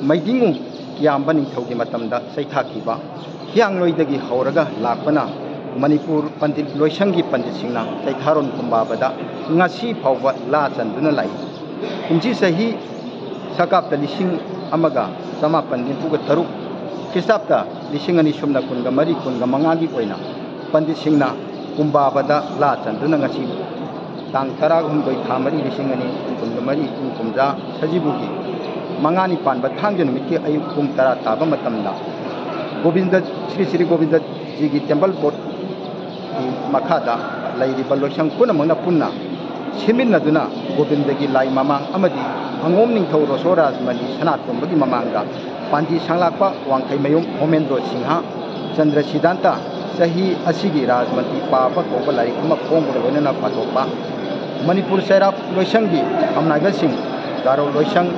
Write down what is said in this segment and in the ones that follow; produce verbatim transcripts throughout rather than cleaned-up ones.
ꯃꯩꯗꯤꯡꯉꯨ ꯀꯤꯌꯥꯝꯕ ꯅꯤꯡꯊꯧꯒꯤ ꯃꯇꯝꯗ ꯆꯩꯊꯥꯈꯤꯕ ꯍꯤꯌꯥꯡꯂꯣꯏꯗꯒꯤ ꯍꯧꯔꯒ ꯂꯥꯛꯄꯅ ꯃꯅꯤꯄꯨꯔ ꯄꯟꯗꯤꯠ ꯂꯣꯏꯁꯪꯒꯤ ꯄꯟꯗꯤꯠꯁꯤꯡꯅ ꯆꯩꯊꯥꯔꯣꯟ ꯀꯨꯝꯕꯥꯕꯗ ꯉꯁꯤ ꯐꯥꯎꯕ ꯂꯥ ꯆꯟꯗꯨꯅ ꯂꯥꯛꯏ꯫ ꯀꯨꯝꯁꯤ ꯆꯍꯤ ꯁꯀꯥꯞꯇ ꯂꯤꯁꯤꯡ ꯑꯃꯒ ꯆꯃꯥꯄꯟ ꯅꯤꯐꯨꯒ ꯇꯔꯨꯛ, ꯈ꯭ꯔꯤꯁꯇꯥꯞꯇ ꯂꯤꯁꯤꯡ ꯑꯅꯤ ꯁꯨꯞꯅ ꯀꯨꯟꯒ ꯃꯔꯤ, ꯀꯨꯟꯒ ꯃꯉꯥꯒꯤ ꯑꯣꯏꯅ ꯄꯟꯗꯤꯠꯁꯤꯡꯅ ꯀꯨꯝꯕꯥꯕꯗ ꯂꯥ ꯆꯟꯗꯨꯅ ꯉꯁꯤ ꯇꯥꯡ ꯇꯔꯥꯍꯨꯝꯗꯣꯏ ꯊꯥ ꯃꯔꯤ ꯂꯤꯁꯤꯡ ꯑꯅꯤ ꯀꯨꯟꯒ ꯃꯔꯤ, ꯏꯪ ꯀꯨꯝꯖꯥ ꯁꯖꯤꯕꯨꯒꯤ ꯃꯉꯥꯅꯤ ꯄꯥꯟꯕ ꯊꯥꯡꯖ ꯅꯨꯃꯤꯠꯀꯤ ꯑꯌꯨꯛ ꯄꯨꯡ ꯇꯔꯥ ꯇꯥꯕ ꯃꯇꯝꯗ ꯒꯣꯕꯤꯟꯗ, ꯁ꯭ꯔꯤ ꯁ꯭ꯔꯤ ꯒꯣꯕꯤꯟꯗꯖꯤꯒꯤ ꯇꯦꯝꯄꯜ ꯕꯣꯔꯗꯀꯤ ꯃꯈꯥꯗ ꯂꯩꯔꯤꯕ ꯂꯣꯏꯁꯪ ꯄꯨꯝꯅꯃꯛꯅ ꯄꯨꯟꯅ ꯁꯤꯟꯃꯤꯟꯅꯗꯨꯅ ꯒꯣꯕꯤꯟꯗꯒꯤ ꯂꯥꯏ ꯃꯃꯥꯡ ꯑꯃꯗꯤ ꯑꯉꯣꯝ ꯅꯤꯡꯊꯧ ꯔꯣꯁꯣ ꯔꯥꯖꯃꯅꯤ ꯁꯅꯥꯇꯣꯝꯕꯒꯤ ꯃꯃꯥꯡꯗ ꯄꯥꯟꯖꯤ ꯁꯪꯂꯥꯛꯄ ꯋꯥꯡꯈꯩꯃꯌꯨꯝ ꯍꯣꯃꯦꯟꯗ꯭ꯔꯣ ꯁꯤꯡꯍ, ꯆꯟꯗ꯭ꯔ ꯁꯤꯗꯥꯟꯇ, ꯆꯍꯤ ꯑꯁꯤꯒꯤ ꯔꯥꯖꯃꯟꯇꯤ ꯄꯥꯕ ꯀꯧꯕ ꯂꯥꯏꯔꯤꯛ ꯑꯃ ꯐꯣꯡꯕꯒ ꯂꯣꯏꯅꯅ ꯄꯥꯊꯣꯛꯄ꯫ ꯃꯅꯤꯄꯨꯔ ꯆꯩꯔꯥꯛ ꯂꯣꯏꯁꯪꯒꯤ ꯐꯝꯅꯥꯏꯕꯁꯤꯡ, ꯒꯥꯔꯣ ꯂꯣꯏꯁꯪ,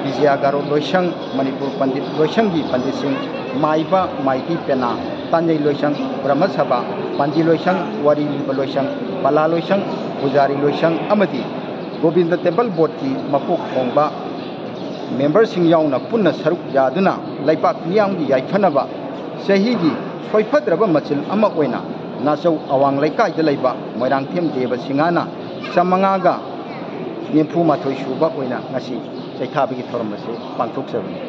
ꯕꯤꯖꯌꯥ ꯒꯥꯔꯣ ꯂꯣꯏꯁꯪ, ꯃꯅꯤꯄꯨꯔ ꯄꯟꯗꯤꯠ ꯂꯣꯏꯁꯪꯒꯤ ꯄꯟꯗꯤꯠꯁꯤꯡ, ꯃꯥꯏꯕ ꯃꯥꯏꯕꯤ ꯄꯦꯅꯥ, ꯇꯥꯟꯖꯩ ꯂꯣꯏꯁꯪ, ꯕ꯭ꯔꯍꯃ ꯁꯚꯥ, ꯄꯥꯟꯖꯤ ꯂꯣꯏꯁꯪ, ꯋꯥꯔꯤ ꯂꯤꯕ ꯂꯣꯏꯁꯪ, ꯄꯂꯥ ꯂꯣꯏꯁꯪ, ꯄꯨꯖꯥꯔꯤ ꯂꯣꯏꯁꯪ ꯑꯃꯗꯤ ꯒꯣꯕꯤꯟꯗ ꯇꯦꯝꯄꯜ ꯕꯣꯔꯗꯀꯤ ꯃꯀꯣꯛ ꯊꯣꯡꯕ ꯃꯦꯝꯕꯔꯁꯤꯡ ꯌꯥꯎꯅ ꯄꯨꯟꯅ ꯁꯔꯨꯛ ꯌꯥꯗꯨꯅ ꯂꯩꯄꯥꯛ ꯃꯤꯌꯥꯝꯒꯤ ꯌꯥꯏꯐꯅꯕ ꯆꯍꯤꯒꯤ ꯁꯣꯏꯐꯗ꯭ꯔꯕ ꯃꯆꯤꯜ ꯑꯃ ꯑꯣꯏꯅ ꯅꯥꯆꯧ ꯑꯋꯥꯡ ꯂꯩꯀꯥꯏꯗ ꯂꯩꯕ ꯃꯣꯏꯔꯥꯡꯊꯦꯝ ꯗꯦꯕ ꯁꯤꯡꯍꯅ ꯆꯥꯃꯉꯥꯒ ꯅꯤꯐꯨ ꯃꯥꯊꯣꯏ ꯁꯨꯕ ꯑꯣꯏꯅ ꯉꯁꯤ ꯆꯩꯊꯥꯕꯒꯤ ꯊꯧꯔꯝ ꯑꯁꯤ ꯄꯥꯡꯊꯣꯛꯆꯕꯅꯤ꯫